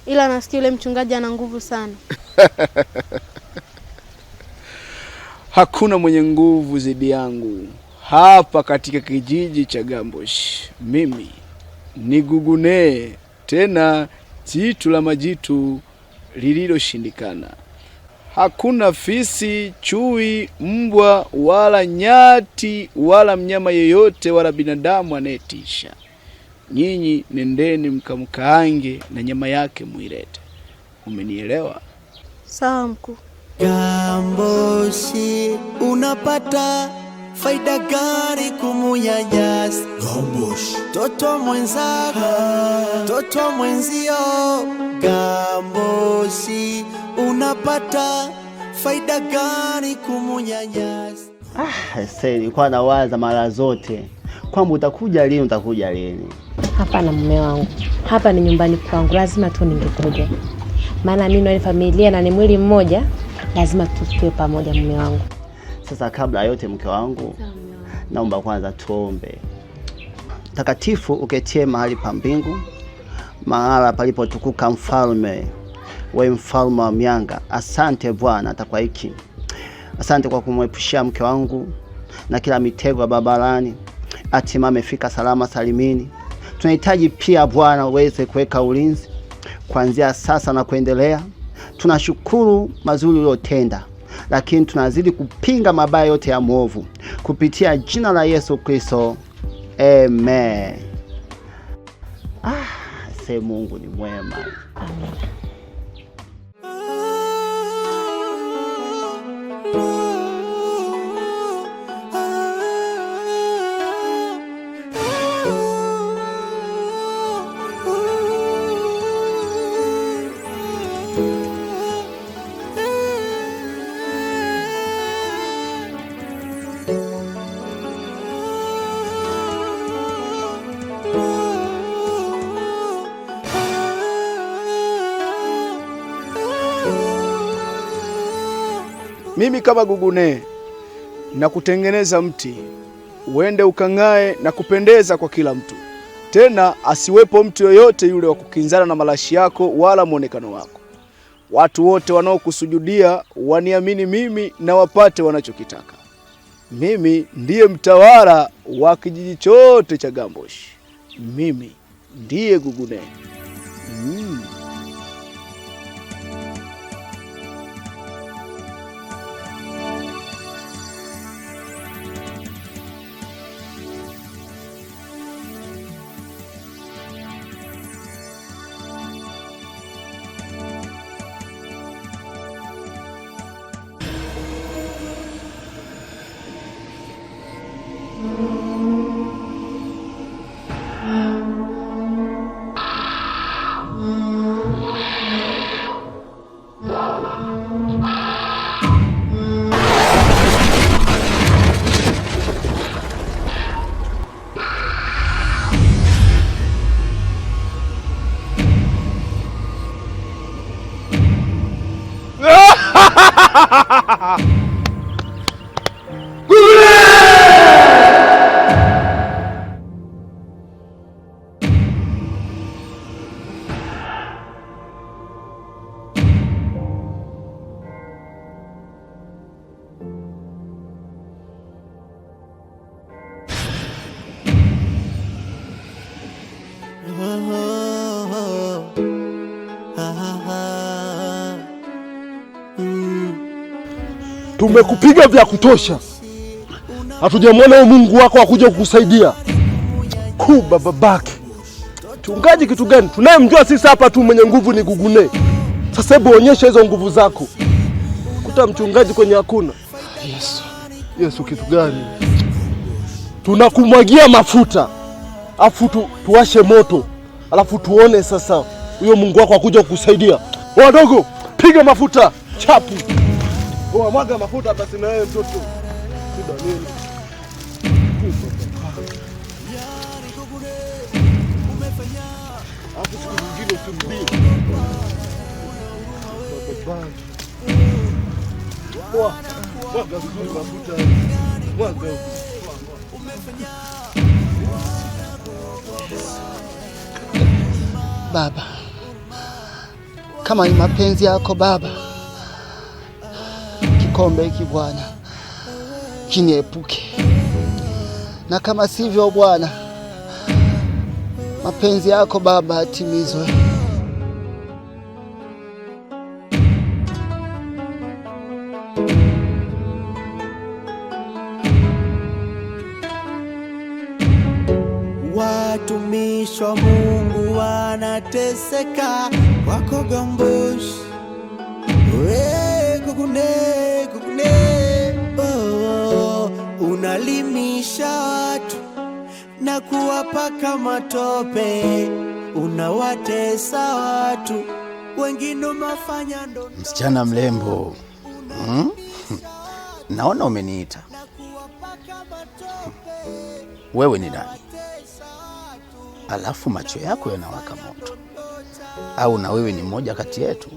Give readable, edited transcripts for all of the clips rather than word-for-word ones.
Ila nasikia yule mchungaji ana nguvu sana. Hakuna mwenye nguvu zidi yangu hapa katika kijiji cha Gambosh. Mimi ni Gugune, tena jitu la majitu lililoshindikana. Hakuna fisi, chui, mbwa wala nyati wala mnyama yeyote wala binadamu anayetisha. Nyinyi nendeni mkamkaange na nyama yake muilete. Umenielewa? Sawa mkuu. Gamboshi, unapata faida gani kumunyanyasa? Gamboshi. Toto mwenzako, toto mwenzio. Gamboshi, unapata faida gani kumunyanyasa? Sasa nilikuwa nawaza mara zote kwamba utakuja lini, utakuja lini. Hapana mume wangu, hapa ni nyumbani kwangu, lazima tu ningekuja. Maana mimi na familia na ni mwili mmoja, lazima tuwe pamoja mume wangu. Sasa kabla yote mke wangu, naomba kwanza tuombe. Takatifu uketie mahali pa mbingu, mahala palipotukuka mfalme, we mfalme wa mianga. Asante Bwana hata kwa hiki. Asante kwa kumwepushia mke wangu na kila mitego ya barabarani. Hatimaye amefika salama salimini. Tunahitaji pia Bwana uweze kuweka ulinzi kuanzia sasa na kuendelea. Tunashukuru mazuri uliyotenda, lakini tunazidi kupinga mabaya yote ya mwovu kupitia jina la Yesu Kristo. Amen. Se Mungu ni mwema. Amen. Mimi kama Gugune na kutengeneza mti uende ukang'ae na kupendeza kwa kila mtu. Tena asiwepo mtu yoyote yule wa kukinzana na marashi yako wala muonekano wako. Watu wote wanaokusujudia waniamini mimi na wapate wanachokitaka. Mimi ndiye mtawala wa kijiji chote cha Gambosh. Mimi ndiye Gugune. Tumekupiga vya kutosha. Hatujamwona huyo Mungu wako akuja kukusaidia. Kuba babake. Mchungaji kitu gani? Tunayemjua sisi hapa tu mwenye nguvu ni Gugune. Sasa hebu onyesha hizo nguvu zako. Kuta mchungaji kwenye hakuna. Yesu. Yesu kitu gani? Tunakumwagia mafuta. Afu tuwashe moto. Alafu tuone sasa huyo Mungu wako akuja kukusaidia. Wadogo, piga mafuta chapu. Oa, mwaga mafuta basi na wewe mtoto. Shida nini? Hapo siku nyingine usirudie. Oa, mwaga vizuri mafuta. Mwaga. Baba, Kama ni mapenzi yako Baba, kikombe hiki Bwana kiniepuke, na kama sivyo Bwana, mapenzi yako Baba atimizwe. Watumishi wa Mungu wanateseka, wako Gambush. We, Gugune, Gugune, oh, unalimisha watu na kuwapaka matope, unawatesa watu wengine umefanya ndo Msichana mrembo, Naona umeniita. Wewe ni nani? Alafu macho yako yanawaka moto, au na wewe ni mmoja kati yetu?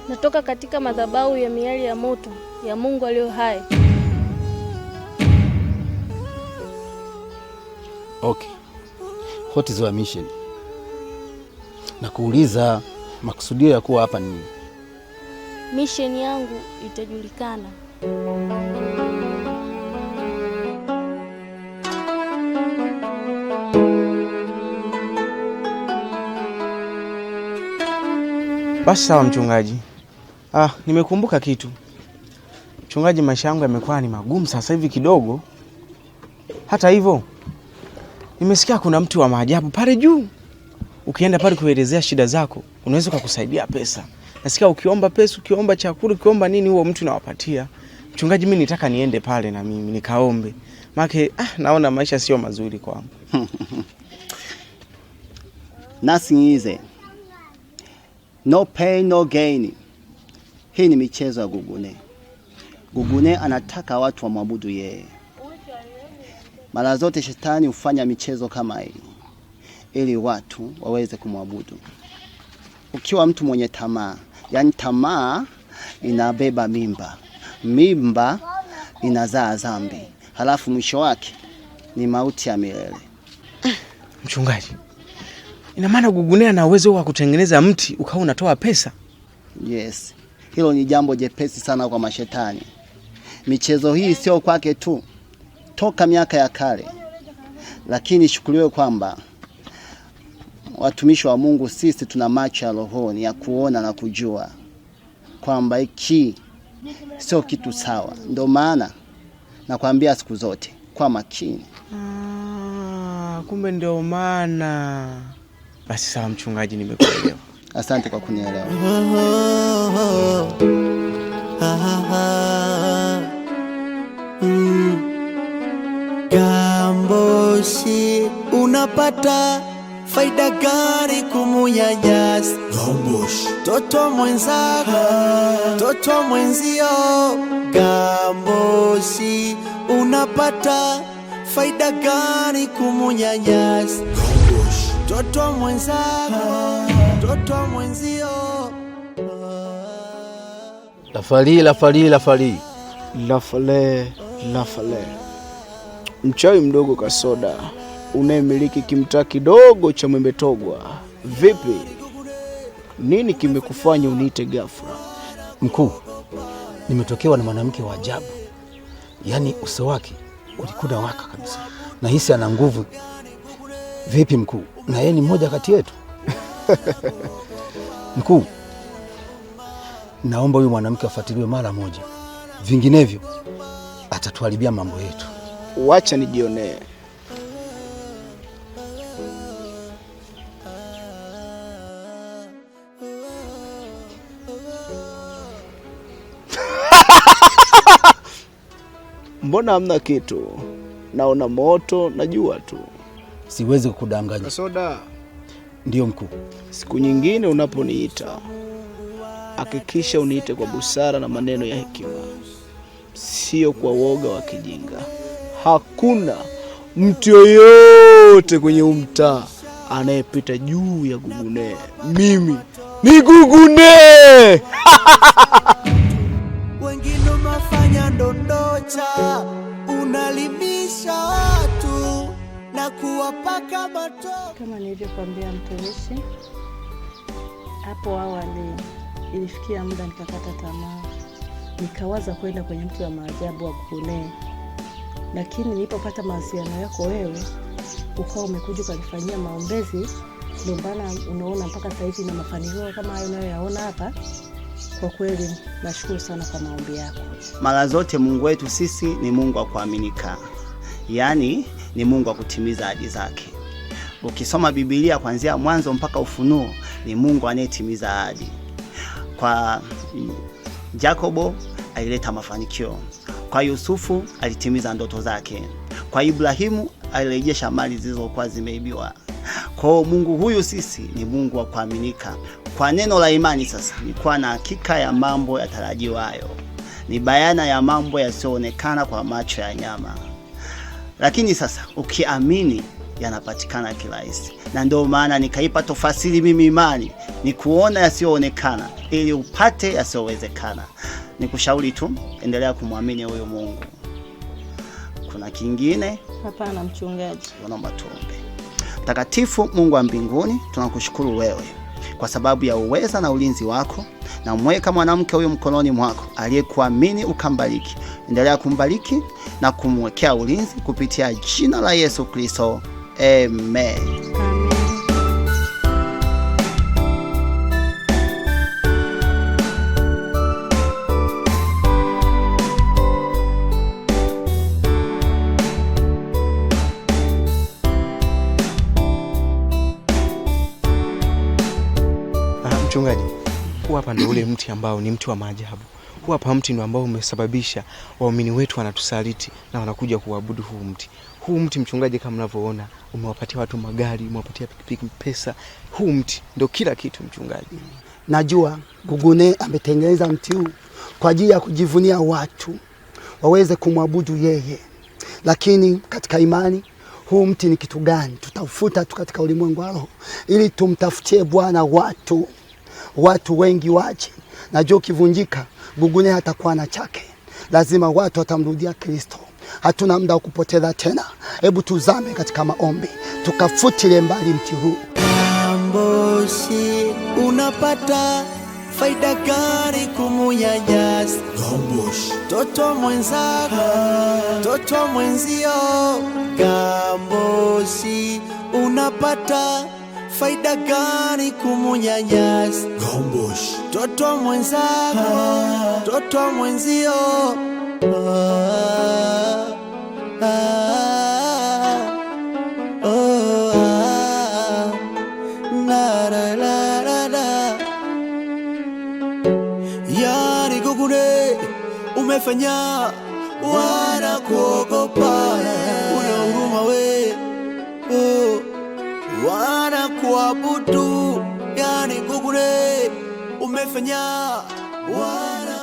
Natoka katika madhabahu ya miali ya moto ya Mungu aliyo hai. Okay. What is your mission? Na kuuliza makusudio ya kuwa hapa ni nini? Mission yangu itajulikana. Basi sawa mchungaji. Nimekumbuka kitu. Mchungaji, maisha yangu yamekuwa ni magumu sasa hivi kidogo. Hata hivyo, nimesikia kuna mtu wa maajabu pale juu. Ukienda pale kuelezea shida zako, unaweza kukusaidia pesa. Nasikia ukiomba pesa, ukiomba chakula, ukiomba nini, huo mtu nawapatia. Mchungaji, mimi nitaka niende pale na mimi nikaombe. Maana naona maisha sio mazuri kwangu. Nothing easy. No pain, no gain. Hii ni michezo ya Gugune. Gugune anataka watu wamwabudu yeye. Mara zote shetani hufanya michezo kama hii ili watu waweze kumwabudu. Ukiwa mtu mwenye tamaa, yani tamaa inabeba mimba, mimba inazaa dhambi, halafu mwisho wake ni mauti ya milele. Mchungaji, ina maana Gugune ana uwezo wa kutengeneza mti ukawa unatoa pesa? Yes, hilo ni jambo jepesi sana kwa mashetani. Michezo hii sio kwake tu, toka miaka ya kale. Lakini shukuliwe kwamba watumishi wa Mungu sisi tuna macho ya rohoni ya kuona na kujua kwamba hiki sio kitu sawa. Ndio maana nakwambia siku zote kwa makini. Kumbe ndio maana. Basi sawa mchungaji, nimekuelewa. Asante kwa kunielewa. Gamboshi, unapata faida gani kumunyanyasa Gamboshi toto mwenzako, toto mwenzio? Gamboshi, unapata faida gani kumunyanyasa Gamboshi toto mwenzako, toto mwenzio? Lafali, lafali, lafali. Lafale, lafale. Mchawi mdogo Kasoda unayemiliki kimtaa kidogo cha Mwembe Togwa, vipi? Nini kimekufanya uniite ghafla? Mkuu, nimetokewa na mwanamke wa ajabu. Yaani uso wake ulikuwa waka kabisa. Nahisi ana nguvu. Vipi mkuu? Na yeye ni mmoja kati yetu. Mkuu, naomba huyu mwanamke afuatiliwe mara moja. Vinginevyo atatuharibia mambo yetu. Wacha nijionee. Mbona hamna kitu? Naona moto na jua tu. Siwezi kukudanganya. Kasoda. Ndio mkuu. Siku nyingine unaponiita, hakikisha uniite kwa busara na maneno ya hekima, sio kwa woga wa kijinga. Hakuna mtu yoyote kwenye mtaa anayepita juu ya Gugune. Mimi ni Gugune. Wengine mafanya ndondocha, unalimisha watu na kuwa Unawapaka matope. Kama nilivyokuambia mtumishi hapo awali, ilifikia muda nikakata tamaa, nikawaza kwenda kwenye mti wa maajabu wa Gugunee, lakini nilipopata mawasiliano yako wewe, ukawa umekuja ukanifanyia maombezi, ndio maana unaona mpaka sasa hivi na mafanikio kama hayo unayoyaona hapa. Kwa kweli nashukuru sana kwa maombi yako. Mara zote Mungu wetu sisi ni Mungu wa kuaminika, yaani ni Mungu wa kutimiza ahadi zake. Ukisoma Biblia kuanzia Mwanzo mpaka Ufunuo, ni Mungu anayetimiza ahadi. Kwa Jakobo alileta mafanikio, kwa Yusufu alitimiza ndoto zake, kwa Ibrahimu alirejesha mali zilizokuwa zimeibiwa. Kwa hiyo Mungu huyu sisi ni Mungu wa kuaminika. Kwa neno la imani sasa ni kuwa na hakika ya mambo yatarajiwayo, ni bayana ya mambo yasiyoonekana kwa macho ya nyama, lakini sasa ukiamini yanapatikana kirahisi. Na ndio maana nikaipa tofasiri mimi imani ni kuona yasiyoonekana ili upate yasiyowezekana. Nikushauri tu endelea kumwamini huyu Mungu. Kuna kingine? Hapana mchungaji. Naomba tuombe. Mtakatifu Mungu wa mbinguni, tunakushukuru wewe kwa sababu ya uweza na ulinzi wako, na mweka mwanamke huyu mkononi mwako aliyekuamini ukambariki. Endelea kumbariki na kumwekea ulinzi kupitia jina la Yesu Kristo. Amen. Mchungaji, huu hapa ndio ule mti ambao ni mti wa maajabu. Huu hapa mti ndio ambao umesababisha waumini wetu wanatusaliti na wanakuja kuabudu huu mti. Huu mti mchungaji, kama mnavyoona, umewapatia watu magari, umewapatia pikipiki, pesa. Huu mti ndio kila kitu mchungaji. Najua Gugune ametengeneza mti huu kwa ajili ya kujivunia watu waweze kumwabudu yeye, lakini katika imani huu mti ni kitu gani? Tutafuta tu katika ulimwengu wa roho ili tumtafutie Bwana watu wengi waje. Najua ukivunjika Gugune hatakuwa na chake, lazima watu watamrudia Kristo. Hatuna muda wa kupoteza tena, hebu tuzame katika maombi tukafutile mbali mti huu. Gamboshi, unapata faida gani kumunyanyasa toto mwenzako, toto mwenzio? Gamboshi, unapata faida gani kumunyanyasa toto mwenzako, toto mwenzio? Ah, ah, oh, ah, la, la, la, la, la. Yani Gugune umefanya wana kuogopa, una huruma we, oh, wana kuabudu. Yani Gugune umefanya wana